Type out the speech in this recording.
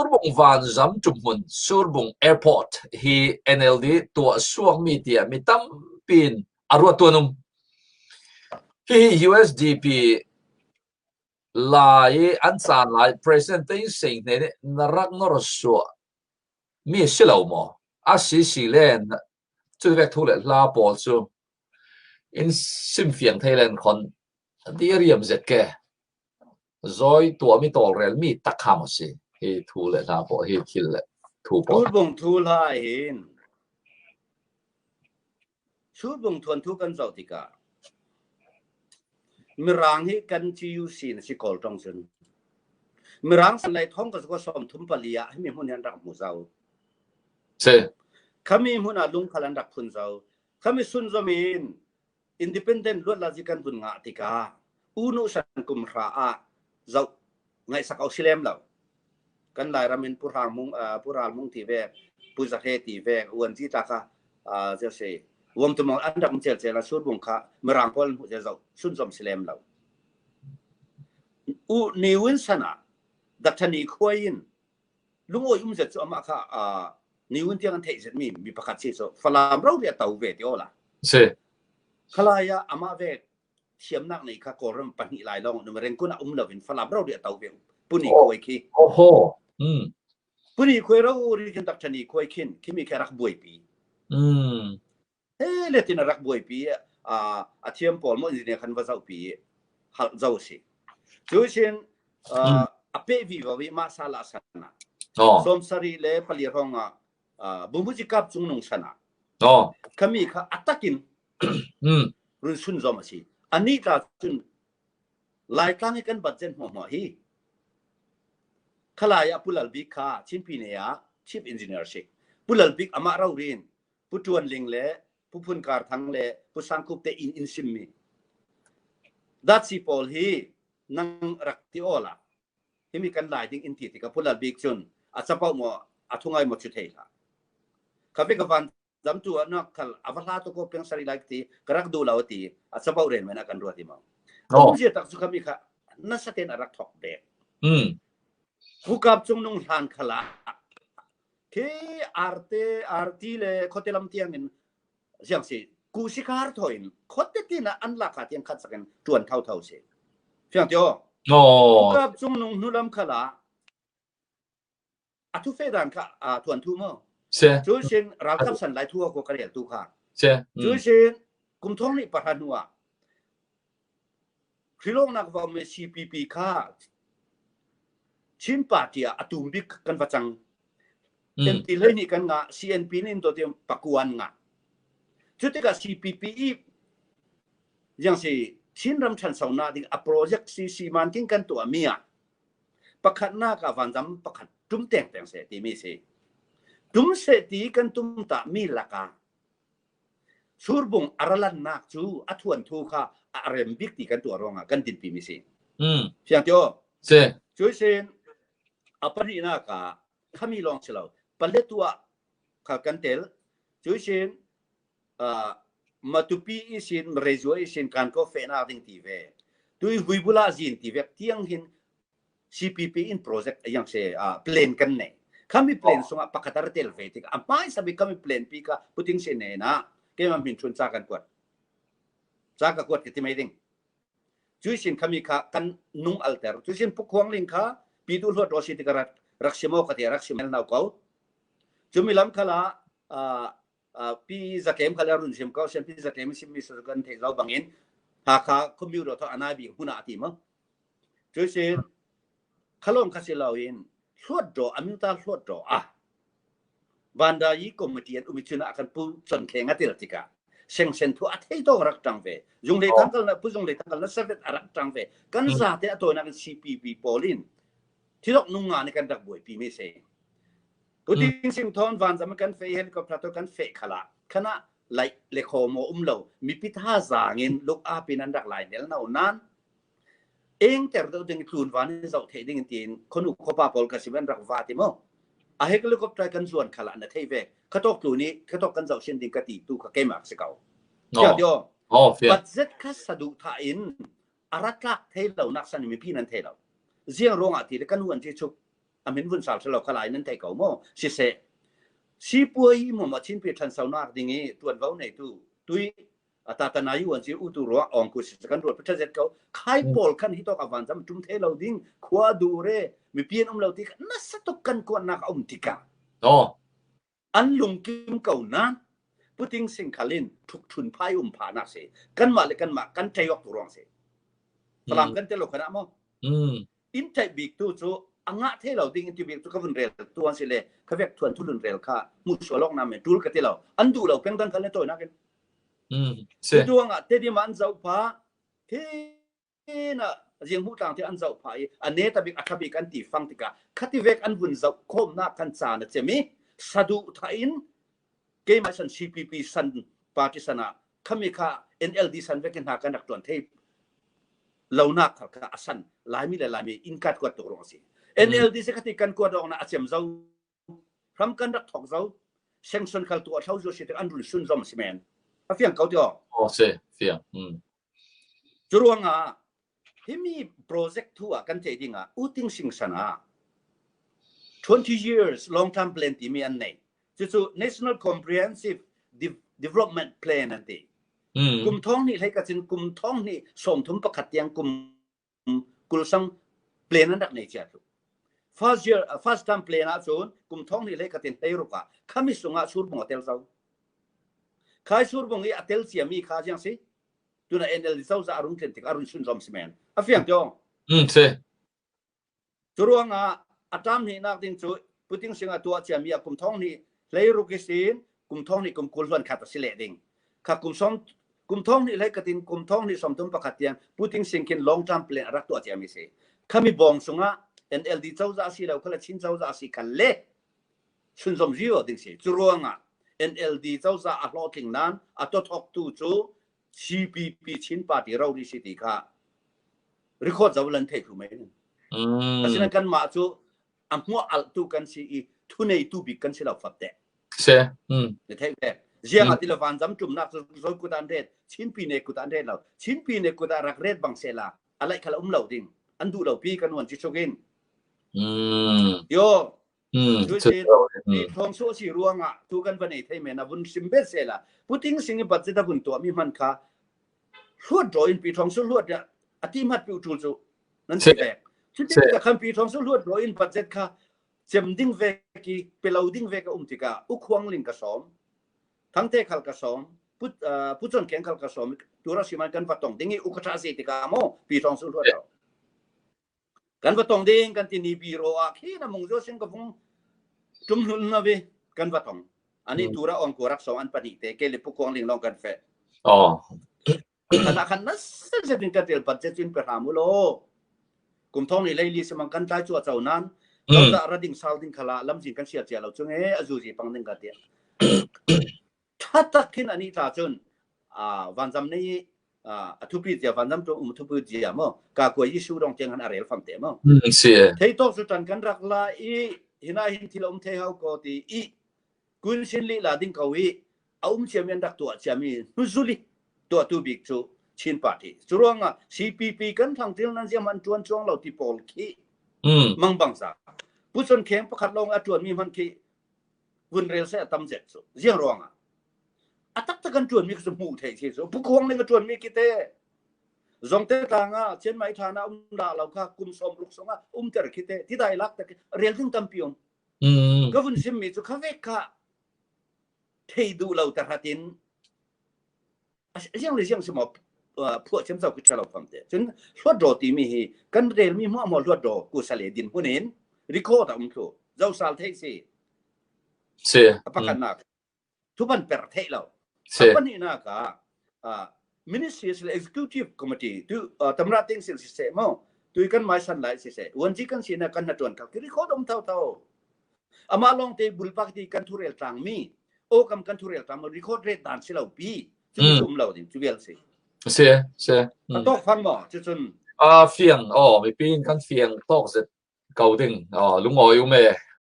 Surbung vanzam ṭumhmun Surbung Airport hi NLD tuah suakmi tiah mi tampi in a ruattu an um. Hihi USDP lai i an caan lai President Thein Sein nih na rak nor suah mi si lo maw? A si si len cu vek thu le hla pawl cu in simfiang thei len khon diriam zet ke. Zawi tuahmi tawlrelmi takham a si. Hi thu le hla pawl hi thil le thu pawl. Surbung thu hla hin Surbung thuanthu kan zoh tikah Mirang hi kan GUC na si kawl tong cun Mirang san lei thong ka ko som thum pali ah himi hmun hi an rak hmu zau. Si. Khami hmun ah lungkhal an rak phun zau. Khami sun zom in Independent luat la zi kan vun ngah tikah unu san kum hra ah zoh ngaihsak au si lem lo. Kan Lairam in Pu Hrang Mung Pu Ral Mung ti ve Pu Za Hre ti ve uan ji ta kha zia se wom tu mong an rak cel cel a sur bung kha mirang pawl hmu ze zoh sun zom si lem lo. U Ni Win san ah Dr. Ni Khuai in lungawi um zet cu amah kha niwin tiang an theih zet mi mi pakhat si so Falam ro ri a to ve ti ola. Si. Khalai ah amah ve thiamnak nei kha Kawlram pahnih lai lawng num rengkun ah um lovin Falam ro ri a to ve puni khuai khi. Oho. Mm. Puni khuai ro ri khin tak thani khuai khin khimi kha rak buaipi. Mm. He le tin a rak buaipi a a thiam pawl mo engineer khan va zoh pi hal zo si. Cu sin a pe vi va vi ma sa la sana. Oh. Som sari le pali rong ah bumuji kap chung nung sana. Oh. Khami kha atakin Mm. run sun zom a si. Ani ta cun Laitlang hi kan budget hmuahhmuah hi khalai ah Pu Lal Bik kha Chinpi ne ah chief engineer si. Pu Lal Bik amah ro rin Pu Ṭuan Ling le Pu Phun Kar Thang le Pu Sang Khup te inn in simmi datsi pawl hi nang rak ti awl ah himi kan lai ding in ti tikah Pu Lal Bik cun a capo maw a thungai maw cu thei hlah. Khabe ka van dam tu ah nak khal a va hla to ko peng sari lai ti ka rak du lo ti a capo ren men a kan ruat i mau. Oh. Um zia tak cu khami kha nasa ten a rak thok bek. Mm. Hukap cung nung hlan khala Khi arte arti le khuate lam tiang in siang si ku sikar tho in khuate tin ah an laka tiang khat sakin tuan tho tho si. Fiang tio. Oh. Kap cung nung hnu lam khala a thu fe dan kha a thuan thu mo. Se. Cu sin ralkap san lai thu ko ka rel tu kha. Se. Cu sin kum thong ni pahra hnu ah Hrilawngnak va um i CPP kha Chin party ah a tum bik kan va cang. Mm. MP 12 kan ngah, CNP nih to tiang pakua an ngah. Cu tikah CPP i yang si Chinram ṭhansonak ding a project CC manking kan tuah mi ah pakhatnak ah vanzam pakhat tum teng teng seh timi si. Tum seh ti kan tum ta mi lakah Surbung a ralannak cu a thuanthu kha a rem bik ti kan tuah ruangah kan dinpimi si. Mm. Fiang tio. Si. Cu sin a pahnihnak ah khami lawng si lo Paletwa kha kan tel. Cu sin uh, Matupi i sin Rezua i sin kan ko fehnak ding ti ve. Tui Vuibula zin ti vek tiang hin CPP in project yang se plan kan nei. Khami plan sungah pakhat ar tel ve tik a hmai sabi khami plan pi ka puting se ne na keimah min chun cha kan kuat. Cha ka kuat ka ti mai ding. Cui sin khami kha kan nung alter. Cui sin pukhuang ling kha pi du hluat ro si tik rak rak simo ka ti rak simel nau ko. Cumi lam khala pi zatlem khala run sim ko sian pi zatlem sim mi kan thei zo bangin Hakha computer tho anai bi huna ati mo Cusin khalong kha si loin hluatdaw amyota hluatdaw ah Vandayi committee an um i cun ah kan pu Con Kheng a tel tikah sengsen thu a thei to rak ṭang ve. Zung le thang kal na pu zung le thang kal na servet a rak ṭang ve. Kan zate a tawinak in CPP pawl in thilok nung nga nih kan rak buaipi mi si. Putin sing thon vanzam kan fe helicopter to kan fe khala khana lai le kho mo um lo mipi tha zaang in luk a pin an rak lai nel no nan Engter deuh ding tlun van in zoh thei ding in tiin khonu khuapa pawl ka sim an rak va ti mu. A helicopter kan zuan khala na thei ve. Khatok tlu ni khatok kan zoh sin ding ka ti tu kha keimah si ko. No. Tio. Oh, fair. Budget kha sadu tha in aratlak thei lo nak san mipi nan thei lo. Ziang ruangah ti le kan huan ti chuk. A min vun sal lo kha lai nan thei ko maw? Siseh sipuai mo ma Chinpi ṭhansonak ding i ṭuanvo neitu tui atatanayu an si utu ruah ong ku si kan ruat patha zet ko khai pawl khan hi tok avan zam tum the lo ding khua du re mipi an um lo ti nasa tuk kan kuan nak a um tikah oh an lungkim ko nan puting sing khalin thuk thun phai um pha nak si kan mah le kan mah kan ṭei ok tu ruang si falam kan te lo khana mo in ṭaih bik tu cu a ngah the lo ding in ti bik cu ka vun rel tu an si le ka vek thuan thulun rel kha mu sualok na me tul ka ti lo an duh lo peng dang khal ne toy nak in Si. Tuang ah tedim an zoh pha na ziang mu tlang te an zoh pha i a ne ta bik a tha bik an ti fang tikah khati vek an vun zoh khawmnak kan ca na cem i sadu tha in keimah san CPP san party san ah khami kha NLD san vek hna kan rak tuan thei lonak kha kha asan laimi le laimi in kat kuat tuk rong si NLD se khati kan kuat rong na acem zo ram kan rak thok zo sanction khal tu a thlo zo si te an run sun zom si men a fiang ko tio oh si fiang cu ruangah himi project thu ah kan thei ding ah uting sing san ah 20 years long term plan timi an nei cucu national comprehensive development plan an ti kum thong ni hlei ka cin kum thong ni som thum pakhat tiang kum 20 sang plan an rak nei cia tu first year first time plan ah cun kum thong ni le ka tin hlei ruk ah khami sungah surbung a tel zo khai surbung i a tel cia mi kha jiang si tuna NLD cozah arun tlen tik arun sun zom si men a fiang tong si Cu ruangah a ṭam hnihnak ding cu Puting singah tuah ciami ah kum thong hnih hleiruk i sin kum thong hnih kum 20 hluan khat a si leh ding. Kha kum som kum thong hnih hlei katin kum thong hnih 31 tiang Puting sing khin long term plan a rak tuah ciami si. Khami bawng sungah NLD cozah si lo khala Chin cozah si khan le chunzom zio ding si. Cu ruangah NLD cozah a hlawhtling nan a tothoktu cu CPP Chin Party rori si ti kha record zo lan thei thlu mai asinain kanmah cu a hmuah alh tu kan si i thunei tu bik kan si lo fap te se ne thei ve ziang ati lo van zam tum nak zo kut an ret chin pi ne kut an ret lo chin pi ne kut rak ret bang se la alai khala um lo ding an du lo pi kan wan chi chukin yo Cutin ti thawng su si ruangah tu kan van ei thei men a vun sim bet se la puting sing i budget a vun tuah mi hman kha hluat ro in pi thawng su hluat a ti mat pi tul cu nan si pek cutin ka khan pi thawng su hluat ro in budget kha cem ding ve ki pelo ding ve ka um tikah ukhuang ling ka som thangte khal ka som put puchon keng khal ka som tura siman kan va tong ding i ukha si tikah mo pi thawng su hluat ro Kan va tong ding kan ti ni biro ah khi na mung zo sing ka vung tum hlun na vi kan va tong. Ani tura ong ko rak song an pahnih te ke le pukwang ling long kan fe. Oh. Kana khan na sen se tin kan tel budget cun pe hram ulo. Kum thong ni leili semang kan tlai chu chau nan. Cozah rading sal ding khala lamzin kan sia chia lo chung e azu ji pang ding ka ti. Tha tak khin ani tla cun vanzam nei a thupi zia vanzam tu um thupi zia mo ka ko issue dong tiang han a rel fam te mo si thei tok su tan kan rak la i hina hin thil um thei hau ko ti i kun sin li la ding ko i a um chiam yan rak tuah chiami hnuzuli tuah tu bik chu Chin party churuanga CPP kan thang til nan ziam an tuan chuang lo ti pawl khi mang bang sa puchon kheng pakhat long a tuan mi man khi vun rel se tam zet cu ziang ruangah a taktak kan ṭuanmi cu hmuh theih si cu pukhuang ning a ṭuanmi ki te zongte tlang ah Chiang Mai thlan ah um dah lo kha kum 60 song ah umter khi te ti dai lak te rel ding tampi um ka vun sim mi cu kha vek kha thei duh lo ta hratin ziang le ziang si maw phuah cem zau ki ṭha lo fam te cun hluat ro timi hi kan rel mi hmuah hmuah hluat ro ku sale din hun in record a um thlu zo sal thei si si a pakhatnak thuban per theih lo si a pahnihnak ah ministry le executive committee tu tamra ting sil si se mo tu kan mai san lai si se wanji kan si na kan na tuan ka ki record um thau thau Amah lawngte bulpak ti kan thurel tlangmi awkam kan thurel tlang record ret dan si lo pi cu cu um lo ding cu vial si. Si si. A tawk fang maw cucun. A fiang oh mipi in kan fiang tawk zet ko ding oh lungawi um e.